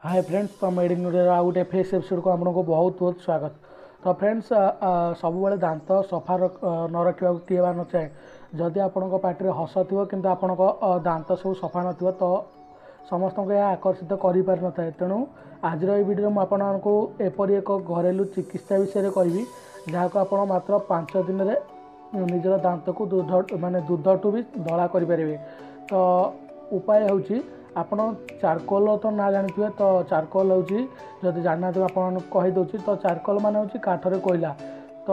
ହାଏ friends, ତ ମେଡ଼ିନ୍ ଓଡ଼ିଆର ଆଉ ଗୋଟେ ଫ୍ରେଶ୍ ଏପିସୋଡ଼କୁ ଆପଣଙ୍କୁ ବହୁତ ବହୁତ ସ୍ୱାଗତ। ତ ଫ୍ରେଣ୍ଡସ୍, ସବୁବେଳେ ଦାନ୍ତ ସଫା ନ ରଖିବାକୁ କିଏ ବା ନ ଚାହେଁ। ଯଦି ଆପଣଙ୍କ ପାଟିରେ ହସ ଥିବ କିନ୍ତୁ ଆପଣଙ୍କ ଦାନ୍ତ ସବୁ ସଫା ନଥିବ, ତ ସମସ୍ତଙ୍କୁ ଏହା ଆକର୍ଷିତ କରିପାରିନଥାଏ। ତେଣୁ ଆଜିର ଏହି ଭିଡ଼ିଓରେ ମୁଁ ଆପଣମାନଙ୍କୁ ଏପରି ଏକ ଘରେଲୁ ଚିକିତ୍ସା ବିଷୟରେ କହିବି, ଯାହାକୁ ଆପଣ ମାତ୍ର 5 ଦିନରେ ନିଜର ଦାନ୍ତକୁ ଦୁଧ, ମାନେ ଦୁଧଠୁ ବି ଧଳା କରିପାରିବେ। ତ ଉପାୟ ହେଉଛି, ଆପଣ ଚାରକୋଲ ତ ନା ଜାଣିଥିବେ। ତ ଚାରକୋଲ ହେଉଛି, ଯଦି ଜାଣିନାହାନ୍ତି ଆପଣମାନଙ୍କୁ କହିଦେଉଛି, ତ ଚାରକୋଲ ମାନେ ହେଉଛି କାଠରେ କୋଇଲା। ତ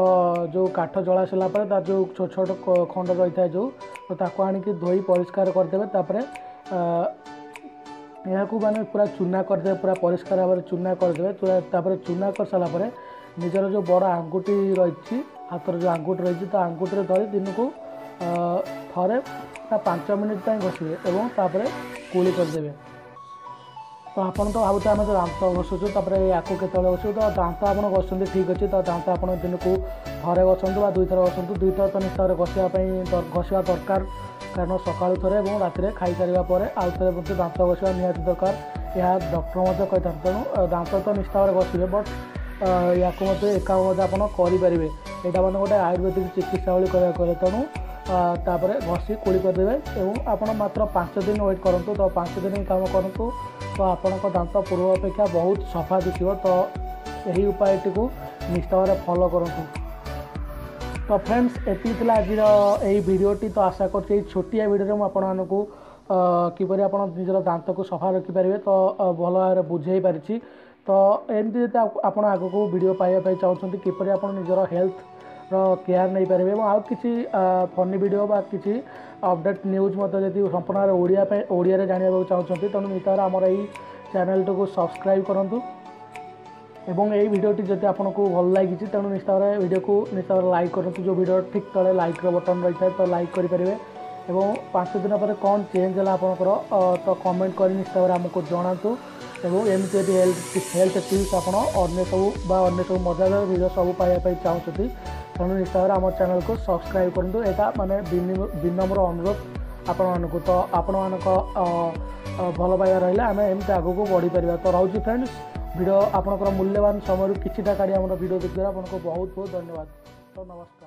ଯେଉଁ କାଠ ଜଳା ସାରିଲା ପରେ ତାର ଯେଉଁ ଛୋଟ ଛୋଟ ଖଣ୍ଡ ରହିଥାଏ ଯେଉଁ, ତ ତାକୁ ଆଣିକି ଧୋଇ ପରିଷ୍କାର କରିଦେବେ। ତାପରେ ଏହାକୁ ମାନେ ପୁରା ଚୁନା କରିଦେବେ, ପୁରା ପରିଷ୍କାର ଭାବରେ ଚୁନା କରିଦେବେ। ତାପରେ ଚୁନା କରିସାରିଲା ପରେ ନିଜର ଯେଉଁ ବଡ଼ ଆଙ୍ଗୁଠି ରହିଛି, ହାତର ଯେଉଁ ଆଙ୍ଗୁଠି ରହିଛି, ତ ଆଙ୍ଗୁଠିରେ ଧରି ଦିନକୁ ଥରେ ବା 5 ମିନିଟ୍ ପାଇଁ ଘଷିବେ ଏବଂ ତାପରେ କୁଳି କରିଦେବେ। ତ ଆପଣ ତ ଭାବୁଥିବେ, ଆମେ ତ ଦାନ୍ତ ଘଷୁଛୁ, ତାପରେ ୟାକୁ କେତେବେଳେ ଘଷିବୁ? ତ ଦାନ୍ତ ଆପଣ ଘଷୁଛନ୍ତି, ଠିକ୍ ଅଛି। ତ ଦାନ୍ତ ଆପଣ ଦିନକୁ ଥରେ ଘଷନ୍ତୁ ବା ଦୁଇଥର ଘଷନ୍ତୁ, ଦୁଇଥର ତ ନିଶ୍ଚିତ ଭାବରେ ଘଷିବା ପାଇଁ ଘଷିବା ଦରକାର, କାରଣ ସକାଳୁ ଥରେ ଏବଂ ରାତିରେ ଖାଇସାରିବା ପରେ ଆଉ ଥରେ ମଧ୍ୟ ଦାନ୍ତ ଘଷିବା ନିହାତି ଦରକାର। ଏହା ଡକ୍ଟର ମଧ୍ୟ କହିଥାନ୍ତି। ତେଣୁ ଦାନ୍ତ ତ ନିଶ୍ଚିତ ଭାବରେ ଘଷିବେ, ବଟ୍ ୟାକୁ ମଧ୍ୟ ଏକା ମଧ୍ୟ ଆପଣ କରିପାରିବେ। ଏଇଟା ମାନେ ଗୋଟେ ଆୟୁର୍ବେଦିକ ଚିକିତ୍ସା ଭଳି କହିବାକୁ ଗଲେ। ତେଣୁ ତାପରେ ଘଷି କୁଳି କରିଦେବେ ଏବଂ ଆପଣ ମାତ୍ର 5 ଦିନ ୱେଟ୍ କରନ୍ତୁ। ତ 5 ଦିନ କାମ କରନ୍ତୁ, ତ ଆପଣଙ୍କ ଦାନ୍ତ ପୂର୍ବ ଅପେକ୍ଷା ବହୁତ ସଫା ଦିଶିବ। ତ ଏହି ଉପାୟଟିକୁ ନିଶ୍ଚିତ ଭାବରେ ଫଲୋ କରନ୍ତୁ। ତ ଫ୍ରେଣ୍ଡସ୍, ଏତିକି ଥିଲା ଆଜିର ଏହି ଭିଡ଼ିଓଟି। ତ ଆଶା କରୁଛି ଏଇ ଛୋଟିଆ ଭିଡ଼ିଓରେ ମୁଁ ଆପଣମାନଙ୍କୁ କିପରି ଆପଣ ନିଜର ଦାନ୍ତକୁ ସଫା ରଖିପାରିବେ, ତ ଭଲ ଭାବରେ ବୁଝେଇ ପାରିଛି। ତ ଏମିତି ଯଦି ଆପଣ ଆଗକୁ ଭିଡ଼ିଓ ପାଇବା ପାଇଁ ଚାହୁଁଛନ୍ତି, କିପରି ଆପଣ ନିଜର ହେଲ୍ଥର କେୟାର ନେଇପାରିବେ ଏବଂ ଆଉ କିଛି ଫନି ଭିଡ଼ିଓ ବା କିଛି ଅପଡ଼େଟ୍ ନ୍ୟୁଜ୍ ମଧ୍ୟ ଯଦି ସମ୍ପୂର୍ଣ୍ଣ ଭାବରେ ଓଡ଼ିଆ ପାଇଁ ଓଡ଼ିଆରେ ଜାଣିବାକୁ ଚାହୁଁଛନ୍ତି, ତେଣୁ ନିଶ୍ଚିତ ଭାବରେ ଆମର ଏଇ ଚ୍ୟାନେଲଟିକୁ ସବସ୍କ୍ରାଇବ୍ କରନ୍ତୁ। ଏବଂ ଏଇ ଭିଡ଼ିଓଟି ଯଦି ଆପଣଙ୍କୁ ଭଲ ଲାଗିଛି, ତେଣୁ ନିଶ୍ଚିତ ଭାବରେ ଭିଡ଼ିଓକୁ ନିଶ୍ଚିତ ଭାବରେ ଲାଇକ୍ କରନ୍ତୁ। ଯେଉଁ ଭିଡ଼ିଓ ଠିକ୍ ତଳେ ଲାଇକ୍ର ବଟନ୍ ରହିଥାଏ, ତ ଲାଇକ୍ କରିପାରିବେ। ଏବଂ 5 ଦିନ ପରେ କ'ଣ ଚେଞ୍ଜ ହେଲା ଆପଣଙ୍କର, ତ କମେଣ୍ଟ କରି ନିଶ୍ଚିତ ଭାବରେ ଆମକୁ ଜଣାନ୍ତୁ। ଏବଂ ଏମିତି ଯଦି ହେଲ୍ଥ ଟିପ୍ସ ଆପଣ ଅନ୍ୟ ସବୁ ବା ଅନ୍ୟ ସବୁ ମଜାଦାର ଭିଡ଼ିଓ ସବୁ ପାଇବା ପାଇଁ ଚାହୁଁଛନ୍ତି, ତେଣୁ ନିଶ୍ଚିତ ଭାବରେ ଆମ ଚ୍ୟାନେଲକୁ ସବସ୍କ୍ରାଇବ୍ କରନ୍ତୁ। ଏଇଟା ମାନେ ବିନମ୍ର ଅନୁରୋଧ ଆପଣମାନଙ୍କୁ। ତ ଆପଣମାନଙ୍କ ଭଲ ପାଇବା ରହିଲେ ଆମେ ଏମିତି ଆଗକୁ ବଢ଼ିପାରିବା। ତ ରହୁଛି ଫ୍ରେଣ୍ଡସ୍, ଭିଡ଼ିଓ ଆପଣଙ୍କର ମୂଲ୍ୟବାନ ସମୟରୁ କିଛିଟା କାଢ଼ି ଆମର ଭିଡ଼ିଓ ଦେଖିବାରୁ ଆପଣଙ୍କୁ ବହୁତ ବହୁତ ଧନ୍ୟବାଦ। ତ ନମସ୍କାର।